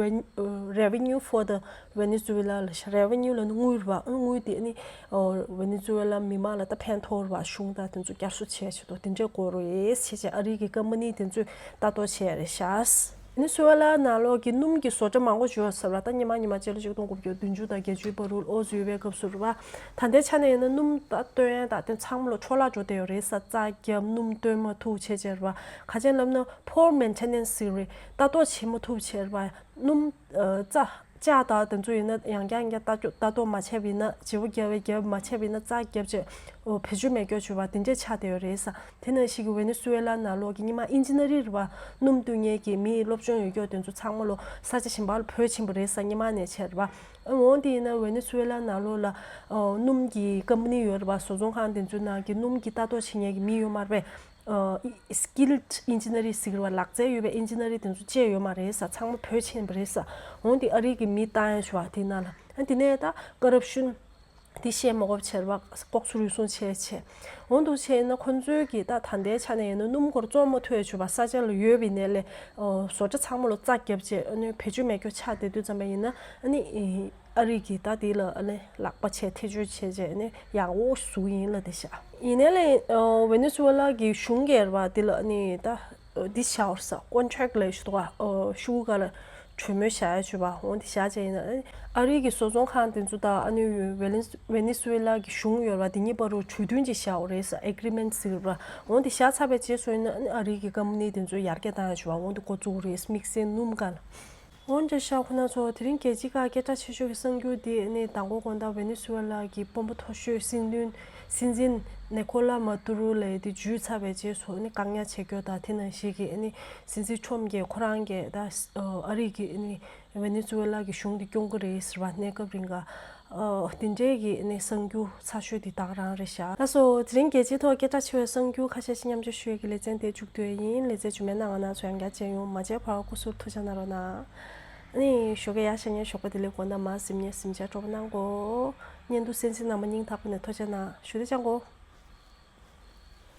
revenue for the Venezuela ལབ་ཤག revenue ལབ་ན་དངུལ་རེད་པ། ཨ། དངུལ་དེ་ཨ་ནི་ཝེ་ནེ་ཛུ་ཝེ་ལ་མི་མང་ལ་ད་ཕན་ཐོགས་རེད་པ། གཞུང་དང་དེ་ཚོ་བསྐྱར་གསོ་བྱས་བྱས་འདུག་དེ་འདྲས་དགོས་རེད་ཟེར་བྱས་ཨ་རི་གི་ཀམ་པ་ནི་དེ་ཚོས་ལྟ་རྟོག་བྱས་རེད་ཤག་ཝེ་ནེ་ཛུ་ཝེ་ལ་ནང་ལོགས་ཀྱི་སྣུམ་གྱི་བཟོ་གྲྭ་མང་པོ་ཡོད་ས་རེད་པ། ད་སྔོན་མ་སྔོན་མ་སྤྱི་ལོ་ཆིག་སྟོང་དགུ་བརྒྱ་བདུན་ཅུ་དང་དགུ་བཅུའི་བར་དུ་ཨོ་ཙི་ཡོད་པའི་སྐབས་སུ་རེད་པ། ད་ལྟའི་ཆ་ནས་ཡིན་ན་སྣུམ་ད་བཏོན་ཡ་ད་དེ་ཚང་མ་ལོགས་འཕྲོ་བརླག་འགྲོ་བསྡད་ཡོད་རེད་ས། རྩ་བརྒྱབ། སྣུམ་བཏོན་མ་ཐུབ་བྱས་བྱས་རེད་པ། ག་རེ་ལབ་ན་poor maintenance ཟེར་རེད། ལྟ་རྟོག་བྱེད་མ་ཐུབ་བྱས་རེད་པ། སྣུམ་ཨ་རྩ་ལྕགས་དང་དེ་ཚོ་ཡིན་ན་ཡང་བསྐྱར་ཡང་བསྐྱར་ལྟ་སྐྱོ་ལྟ་རྟོག་མ་བྱས་པ་ཡིན་ན། བརྗེ་པོ་བརྒྱབ་པས་བརྒྱབ། མ་བྱས་པ་ཡིན་ན་རྩ་བརྒྱབ་བྱས་ཨོ་བེད་སྤྱོད་མེད་སྐྱོ་བྱས་པ་དེ་འདྲས་ཆགས་བསྡད་ཡོད་རེད་ས། དེ་ནང་བཞིན་གྱི་ཝེ་ནེ་ཛུ་ཝེ་ལ་ནང་ལོགས་ཀྱི་སྔོན་མ་ཨིན་ཇི་ནི་རིང་རེད་པ། སྣུམ་བཏོན་མཁན་གྱི་མི་སློབ་སྦྱོང་ཡོད་སྐྱོ་དེ་ཚོ་ཚང་མ་ལོགས་ས་ཆ་གཞན་པ་ལ་བྲོས་ཕྱིན་པ་རེད་ས། སྔོན་མ་ནས་བྱས་རེད་པ། འོ་འདི་ཡིན་ན་ཝེ་ནེ་ཛུ་ཝེ་ལ་ནང་ལོགས་ལ་ཨོ་སྣུམ་གྱི་ཀམ་པ་ནི་ཡོད་རེད་པ། བཟོ་ཚོང་ཁང་དེ་ཚོའི་ནང་གི་སྣུམ་གྱི་ལྟ་རྟོག་བྱེད་མཁན་གྱི་མི་ཡོད་མ་རེད་པས། ཨ། skilled engineer ཟེར་གྱི་རེད་པ། ལག་རྩལ་ཡོད་པའི་ཨིན་ཇི་ནི་རིང་དེ་ཚོ་བཅས་ཡོད་མ་རེད་ས། ཚང་མ་བྲོས་ཕྱིན་པ་རེད་ས། འོ་འདི་ཨ་རི་གི་མི་བཏང་ཡ་བྱས་པ་དེ་ནང་ལ། ཨ། དེ་ནས་ད་ཀ་རབ་ཤོན་དེ་བཤད་མ་དགོས་པ་བྱས་རེད་པ། ལྐོག་ཟ་རུལ་སུངས་བྱས་བྱས། འོ་འདུག་བྱས་ན་ཁོ་ཚོའི་གི་ད་ད་ལྟའི་ཆ་ནས་ཡིན་ན་སྣུམ་འཁོར་བཙོང་མ་ཐུབ་ཡ་བྱས་པ། ས་ཆ་ལ་ཡོད་པ་ཡིན་ནའི་ལས་ཨོ་བཟོ་གྲྭ་ཚང་མ་ལོགས་རྩ་བརྒྱབ་བྱས་ཨ་ནི་བེད་སྤྱོད་མེད་སྐྱོ་ཆགས་བསྡད་དུས་ཙམ་པ་ཡིན་ན་ཨ་ནི། ཨ་རི་གིས་ད་དེ་ལ་ཨ་ནི་ལག་པ་བྱས་ཐེ་བྱུས་བྱས་བྱས་ཨ་ནི་ཡག་པོ་བཟོ་གི་ཡིན་ལབ་བསྡད་ཤག་ཡིན་ནའི་ལས་ཝེ་ནེ་ཛུ་ཝེ་ལ་གི་གཞུང་གིས་རེད་པ། དེ་ལ་ཨ་ནི་ད་འདི་བཞག་ཡོད་རེད་ས། ཀོན་ཊེག་ལབ་ཤེས་འདུག་ག་ཤོག་གུ་སྒང་ལ་གྲོས་མོལ་བཞག་ཡ་བྱས་པ། འོ་འདི་བཞག་བྱས་ཡིན་ན་ཨ་ནི་ཨ་རི་གི་བཟོ་ཚོང་ཁང་དེ་ཚོ་དང་ཨ་ནི་ཝེ་ནེ་ཝེ་ནེ་ཛུ་ཝེ་ལ་གི་གཞུང་ཡོད་རེད་པ། དེ་གཉིས་བར་དུ་གྲོས་མཐུན་ཅིག་བཞག་ཡོད་རེད་ས། ཨེ་གྷི་རི་མེན་ཊི་ཟེར་གྱི་རེད་པ། འོ་འདི་བཞག་ཚར་བའི་རྗེས་སུ་ཡིན་ན་ཨ་ནི་ཨ་རི་གི་ཀམ་པ་ནི་དེ་ཚོ་ཡར་རྒྱས་བཏང་ཡ་བྱས་པ། འོ་འདི་འགོ་བཙུགས་རེད། དམིགས་བསལ་སྣུམ་སྒང་ལ། འོན་ཏེ་ཤག་ཁོ་ན་ཚོ། དེ་རིང་རྒྱལ་སྤྱིའི་ཁག་སྐད་གྲགས་ཆེ་ཤོས་ཀྱི་གསར་འགྱུར་འདི་ནི་མདང་དགོང་དགོང་དག་ཝེ་ནེ་ཛུ་ཝེ་ལ་གི་དཔོན་པོ་མཐོ་ཤོས་སྲིད་བློན་སྲིད་འཛིན་ནེ་ཁོ་ལ་མ་ཏུ་རུ་ལབ་ཡ་དེ་འཇུས་ཚར་བའི་རྗེས་སུ་ནི་བཀག་ཉར་བྱེད་རྒྱུ་དང་། དེ་ནང་བཞིན་གྱི་ནི་སྲིད་འཛིན་ཁྲོམ་གྱིས་ཁོ་རང་གིས་ད་ཨ་རི་གི་ནི་ཝེ་ནེ་ཛུ་ཝེ་ལ་གི་གཞུང་དེ་སྐྱོང་གི་རེད་ཟེར་བ། གནས་སྐབས་རིང་ག་ཨོ། དེ་འདྲའི་གི་ནི་གསར་འགྱུར་ཚ་ཤོས་དེ་དག་རང་རེད་ཤག་ལགས་སོ། དེ་རིང་རྒྱལ་སྤྱིའི་ཐོག་སྐད་གྲགས་ཆེ་བའི་གསར་འགྱུར་ཁ་ཤས་ཤིག་མཉམ་སྤྱོད་ཞུ་ཡས་ཀྱི་ལེ་ཚན་དེ་མཇུག་བསྡུ་ཡས་ཡིན། ལེ་ཚན་རྗེས་མའི་ནང་ང་རང་ཚོ་ཡང་བསྐྱར་མཇལ་ཡོང་། མ་མཇལ་བར་སྐུ་གཟུགས་ཐུགས་ཅག་གནང་རོགས་གནང་། ཨ་ནི་ཞོགས་ཀས་ཡར་བཞེངས་མཁན་ཞོགས་པ་བདེ་ལེགས། དགོང་དག་མར་གཟིམ་མཁན་གཟིམ་ཅག་སྤྲོ་པོ་གནང་གོ། བརྙན་ཐུང་གསན་གཟིགས་གནང་བ་སྙིང་ཐག་པ་ནས་ཐུགས་ཆེ་གནང་ཞུ་དེ་ཅང་གོ།